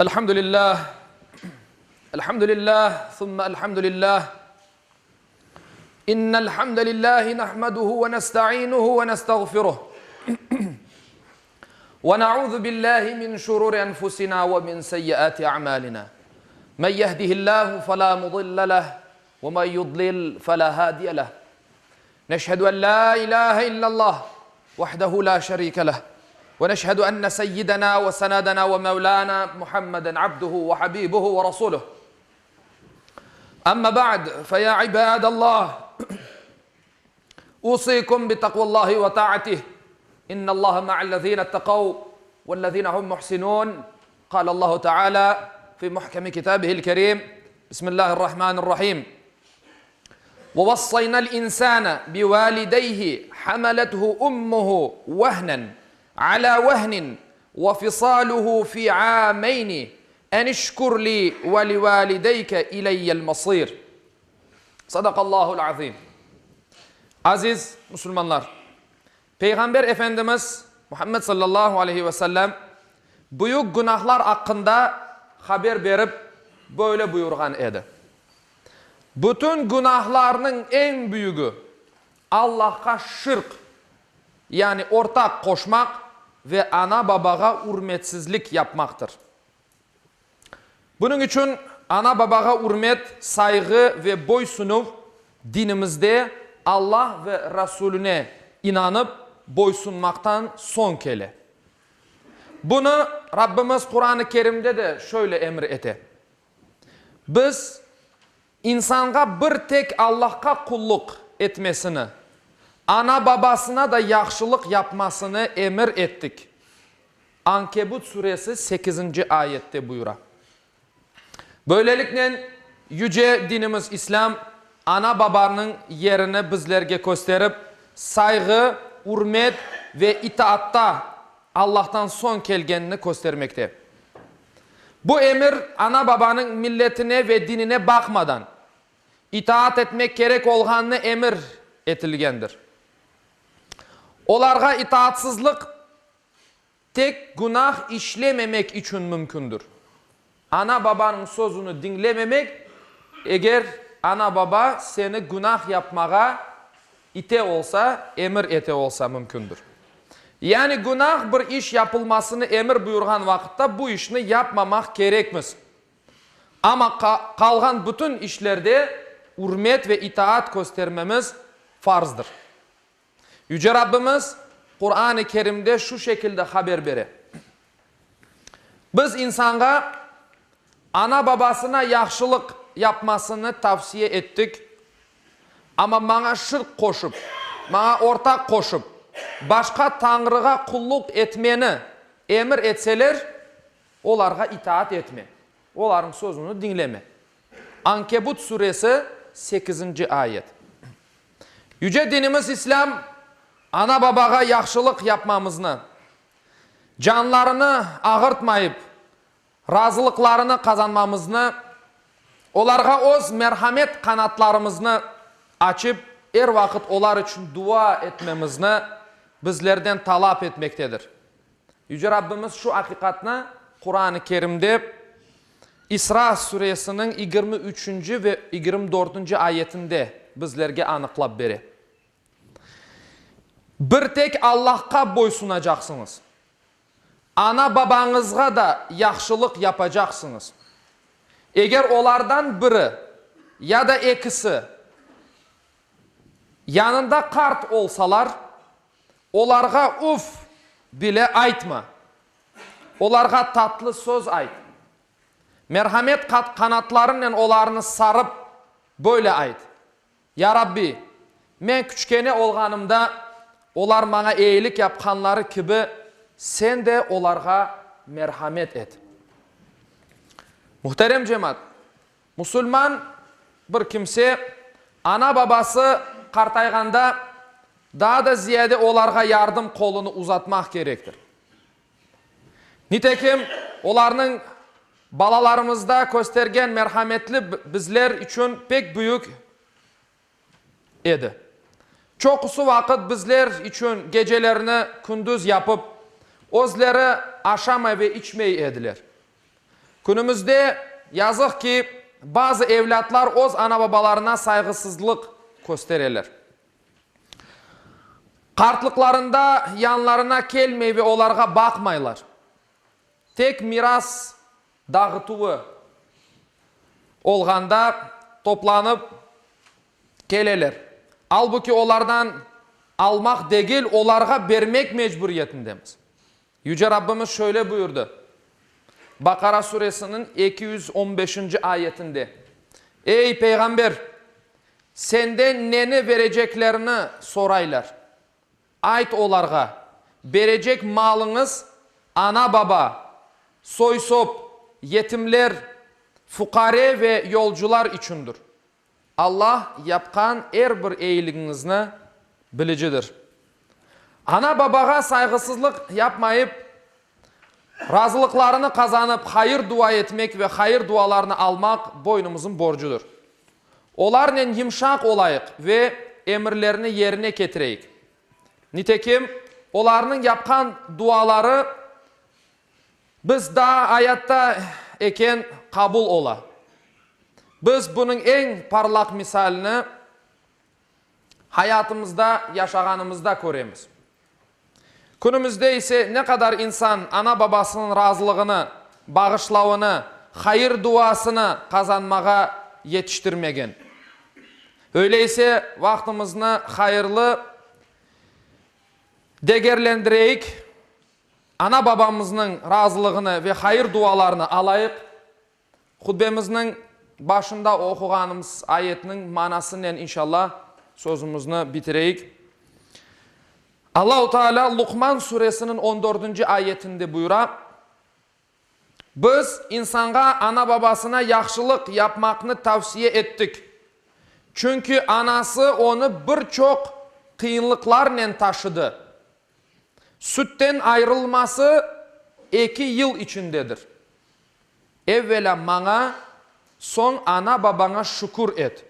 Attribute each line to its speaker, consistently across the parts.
Speaker 1: Elhamdülillah, elhamdülillah, thumma elhamdülillah. İnnel hamdelellahi nahmeduhu ve nestainuhu ve nestağfiruh. Ve na'udhu billahi min şururi enfusina ve min seyyiati a'malina. Men yehdihillahu fela mudille leh ve men yudlil fela hadiye leh. Neşhedü en la ilahe illallah vahdehu la şerike leh ve neşhedü enne seyyidena ve senedena ve mevlana Muhammeden abduhu ve habibuhu ve rasuluh. Amma ba'd, fe ya ibadallah, usikum bi takvallahi ve ta'atih. İnnallaha ma'allezine ittekav vellezine hum muhsinun. Kâle Allahu Teala fi muhkemi kitabihil kerim. Bismillahirrahmanirrahim. Ve vassaynal insane bi valideyhi hamalethu ummuhu vehnen ala vehnin ve fisaluhu fi ameyni en işkur li ve li valideyke ileyyel masir. Sadakallahul azim. Aziz musulmanlar, Peyğamber Efendimiz Muhammed sallallahu aleyhi ve sellem büyük günahlar aqqında haber berip böyle buyurğan edi, Bütün günahlarnıñ eñ büyügi, Allahqa şirk, yani ortaq qoşmaq ve ana-babağa ürmetsizlik yapmaqtır. Bunıñ içün ana-babağa ürmet, sayğı ve boysunuv dinimizde Allah ve Rasulüne inanıp boysunmaqtan soñ kele. Bunı Rabbimiz Quran-ı Kerimde de şöyle emir ete, Biz insanğa bir tek Allahqa qulluq etmesini, ana-babasına da yahşılıq yapmasını emir ettik. Ankebut suresi sekizinci ayette buyura. Böyleliknen, yüce dinimiz İslâm ana-babanıñ yerini bizlerge kösterip, sayğı, ürmet ve itaatta Allahtan soñ kelgenini köstermekte. Bu emir ana-babanıñ milletine ve dinine baqmadan, itaat etmek kerek olğanını emir etilgendir. Olarğa itaatsızlıq tek günah işlememek içün mümkündür. Ana-babanıñ sözüni diñlememek, eger ana-baba seni günah yapmağa ite olsa, emir ete olsa mümkündür. Yani günah bir iş yapılmasını emir buyurğan vaqıtta bu işni yapmamaq kerekmiz. Amma qalğan bütün işlerde ürmet ve itaat köstermemiz farzdır. Yüce Rabbimiz Quran-ı Kerimde şu şekilde haber bere, Biz insanğa ana-babasına yahşılıq yapmasını tavsiye ettik, amma maña şirk qoşıp, maña ortaq qoşıp, başqa tañrığa qulluq etmeni emir etseler, olarğa itaat etme, olarnıñ sözüni diñleme. Ankebut suresi, sekizinci ayet. Yüce dinimiz İslâm ana-babağa yahşılıq yapmamıznı, canlarını ağırtmayıp, razılıqlarını qazanmamıznı, olarğa öz merhamet qanatlarımıznı açıp, er vaqıt olar içün dua etmemizni bizlerden talap etmektedir. Yüce Rabbimiz şu aqiqatnı Quran-ı Kerimde İsra suresiniñ 23-nci ve 24-nci ayetinde bizlerge anıqlap bere. Bir tek Allahqa boysunacaqsıñız. Ana-babañızğa da yahşılıq yapacaqsıñız. Eger olardan biri ya da ekisi yanında qart olsalar, olarğa uf bile aytma. Olarğa tatlı söz ayt. Merhamet qanatlarınen olarnı sarıp, böyle ayt, Ya Rabbi, men küçkene olğanımda, olar maña eyilik yapqanları kibi, Sen de olarğa merhamet et. Muhterem cemaat, musulman bir kimse ana-babası qartayğanda, daa da ziyade olarğa yardım qolunı uzatmaq kerektir. Nitekim, olarnıñ balalarımızda köstergen merhametli bizler içün pek büyük edi. Çoqusı vaqıt bizler içün gecelerini kündüz yapıp, özleri aşamay ve içmey ediler. Künümizde, yazıq ki, bazı evlâtlar öz ana-babalarına sayğısızlıq köstereler. Qartlıqlarında yanlarına kelmey ve olarğa baqmaylar. Tek miras dağıtuvı olğanda toplanıp keleler. Albuki olardan almaq degil, olarğa bermek mecburiyetindemiz. Yüce Rabbimiz şöyle buyurdı, Baqara suresiniñ 215-nci ayetinde, Ey, Peyğamber! Senden neni bereceklerini soraylar. Ayt olarğa, berecek malıñız ana-baba, soy-sop, yetimler, fuqare ve yolcular içündir. Allah yapqan er bir eyiligiñizni bilicidir. Ana-babağa sayğısızlıq yapmayıp, razılıqlarını qazanıp hayır-dua etmek ve hayır-dualarını almaq boynumızın borcudır. Olarnen yımşaq olayıq ve emirlerini yerine ketireyik. Nitekim, olarnıñ yapqan duaları biz daa ayatta eken qabul ola. Biz bunıñ eñ parlaq misalini hayatımızda yaşağanımızda köremiz. Künümizde ise ne qadar insan ana-babasınıñ razılığını, bağışlavını, hayır-duasını qazanmağa yetiştirmegen. Öyle ise vaqtımıznı hayırlı degerlendireyik, ana-babamıznıñ razılığını ve hayır-dualarını alayıq. Hutbemizniñ başında oquğanımız ayetniñ manasınen inşallah sözümizni bitireyik. Allahu Teala Luqman suresiniñ on dördünci ayetinde buyura, Biz insanğa ana-babasına yahşılıq yapmaqnı tavsiye ettik, çünki anası onı bir çoq qıyınlıqlarnen taşıdı. Sütten ayırılması eki yıl içindedir. Evvelâ maña, soñ ana-babaña şükür et.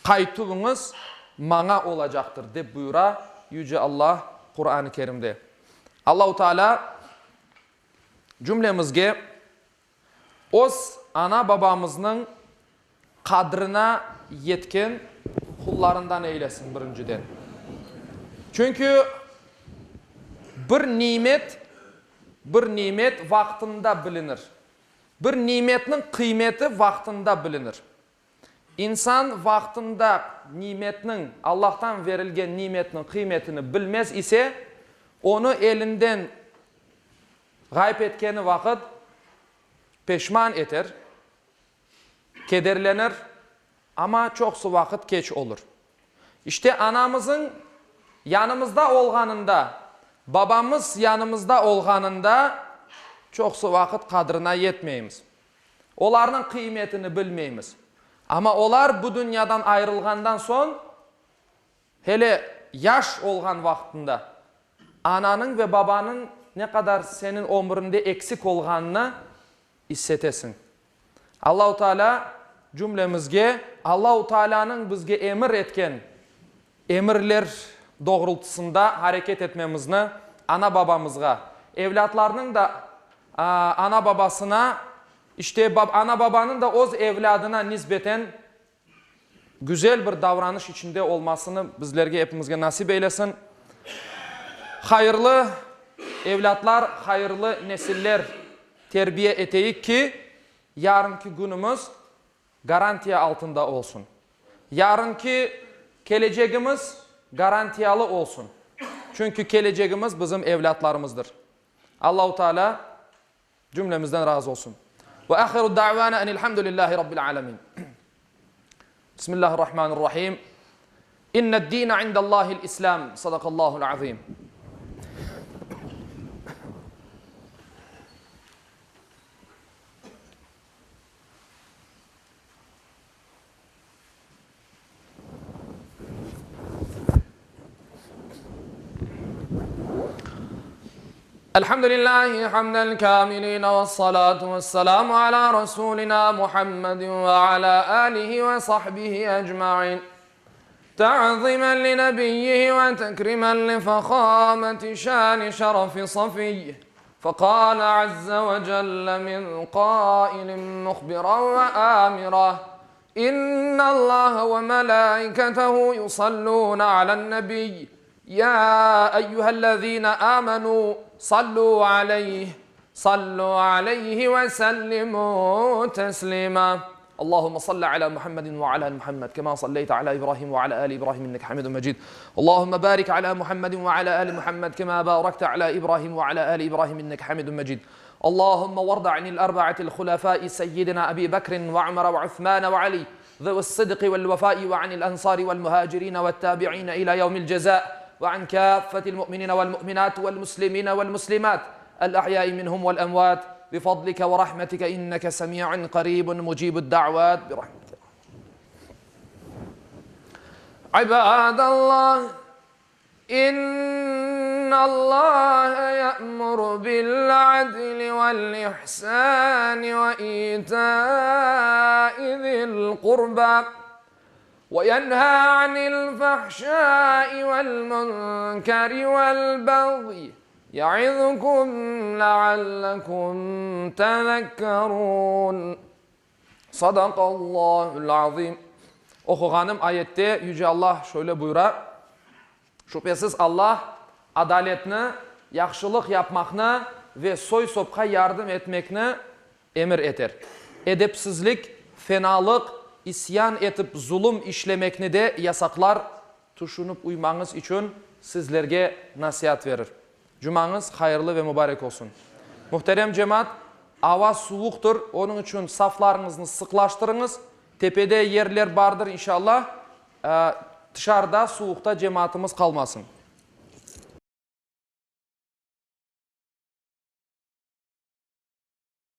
Speaker 1: Qaytuvıñız maña olacaqtır, dep buyura Yüce Allah Quran-ı Kerimde. Allahu Teala cümlemizge öz ana-babamıznıñ qadrına yetken qullarından eylesin, birinciden. Çünki bir nimet, bir nimet vaqtında bilinir. Bir nimetniñ qıymeti vaqtında bilinir. İnsan vaqtında nimetniñ, Allahtan verilgen nimetniñ qıymetini bilmez ise, onı elinden ğayıp etkeni vaqıt peşman eter, kederlenir, amma çoqusı vaqıt keç olur. İşte anamızıñ yanımızda olğanında, babamız yanımızda olğanında çoqusı vaqıt qadrına yetmeymiz. Olarnıñ qıymetini bilmeymiz. Amma olar bu dünyadan ayırılğandan soñ, hele yaş olğan vaqtında, ananıñ ve babanıñ ne qadar seniñ ömrüñde eksik olğanını issetesiñ. Allahu Teala cümlemizge Allahu Tealanıñ bizge emir etken emirler doğrultısında hareket etmemizni, ana-babamızğa, evlâtlarnıñ da ana-babasına, işte, ana-babanıñ da öz evlâdına nisbeten güzel bir davranış içinde olmasını bizlerge, epimizge nasip eylesin. Hayırlı evlâtlar, hayırlı nesiller terbiye eteyik ki, yarınki künümiz garantiya altında olsun. Yarınki kelecegimiz garantiyalı olsun. Çünki kelecegimiz bizim evlâtlarımızdır. Allahu Teala cümlemizden razı olsun. Ve ahiru da'vana enilhamdülillahi rabbil alemin. Bismillahirrahmanirrahim. İnned-dine indallahil İslam. Sadakallahul azim. Elhamdülillahi hamden kamilin ve salatu ve selamu ala Resulina Muhammedin ve ala alihi ve sahbihi ecmain. Ta'zimen li nebiyyihi ve tekrimen li fehameti şani şerefi safiyyi. فقال عز وجل من قائل مخبرا وآمرا إن الله وملائكته يصلون على النبي يا أيها الذين آمنوا صلوا عليه صلوا عليه وسلموا تسليما اللهم صل على محمد وعلى ال محمد كما صليت على إبراهيم وعلى آل إبراهيم إنك حميد مجيد اللهم بارك على محمد وعلى آل محمد كما باركت على إبراهيم وعلى آل إبراهيم إنك حميد مجيد اللهم وارض عن الأربعة الخلفاء سيدنا أبي بكر وعمر وعثمان وعلي ذوي الصدق والوفاء وعن الأنصار والمهاجرين والتابعين إلى يوم الجزاء وعن كافة المؤمنين والمؤمنات والمسلمين والمسلمات الأحياء منهم والأموات بفضلك ورحمتك إنك سميع قريب مجيب الدعوات برحمتك عباد الله إن الله يأمر بالعدل والإحسان وإيتاء ذي القربى وينهى عن الفحشاء والمنكر والبغي يعظكم لعلكم تذكرون Sadaqallahul azim. Oquğanım ayette Yüce Allah şöyle buyura, Şübhesiz Allah adaletni, yahşılıq yapmaqnı ve soy-sopqa yardım etmekni emir eter. Edepsizlik, fenalıq, isyan etip zulum işlemekni de yasaqlar, tüşünip uymañız içün sizlerge nasiat verir. Cumañız hayırlı ve mubarek olsun. Muhterem cemaat, ava suvuqtır, onıñ içün saflarıñıznı sıqlaştırıñız, tepede yerler bardır, inşallah, tışarıda suvuqta cemaatımız qalmasın.